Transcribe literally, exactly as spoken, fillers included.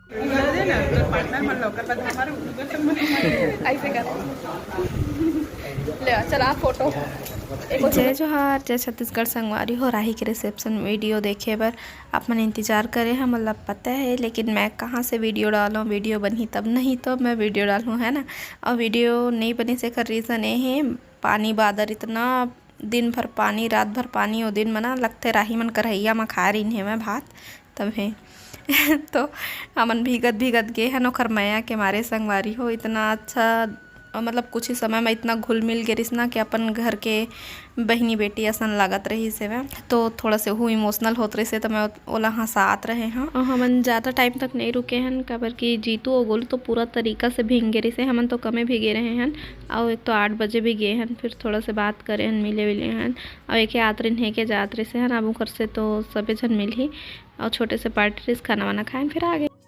ऐसे कर। ले, चला फोटो। जय जोहार, जय छत्तीसगढ़ संगवारी हो। राही के रिसेप्शन वीडियो देखे बर आप मन इंतजार करे ह, मतलब पता है, लेकिन मैं कहाँ से वीडियो डालूँ? वीडियो बनही तब नहीं तो मैं वीडियो डालूँ, है ना। और वीडियो नहीं बने से एकर रीज़न ये है, पानी बादर इतना, दिन भर पानी, रात भर पानी। ओ दिन म ना लगथे राही मन करहैया म खाए रहिन हे मैं भात, तब हे। तो हमन भीगत भीगत गे हन, ओखर मया के मारे संगवारी हो, इतना अच्छा, मतलब कुछ ही समय में इतना घुल मिल गे रिस ना कि अपन घर के बहिनी बेटी असन लागत रहिस हेवय। तो थोड़ा से हु इमोशनल होत रहिस हे, तो मैं ओला हंसात रहे हं। और हमन ज़्यादा टाइम तक नहीं रुके हन, काबर कि जीतू और गोलू तो पूरा तरीका से भींग गे रिस हे, हमन तो कमे भीगे रहे हन। और एक तो आठ बजे भी गे हन, फिर थोड़ा से बात करे हन, मिले विले हन। और एक आत रिन हे के जात रिस हन, अब ओकर से तो सबे झन मिलही। और छोटे से पार्टी रिस, खाना वाना खाएन, फिर आ गे।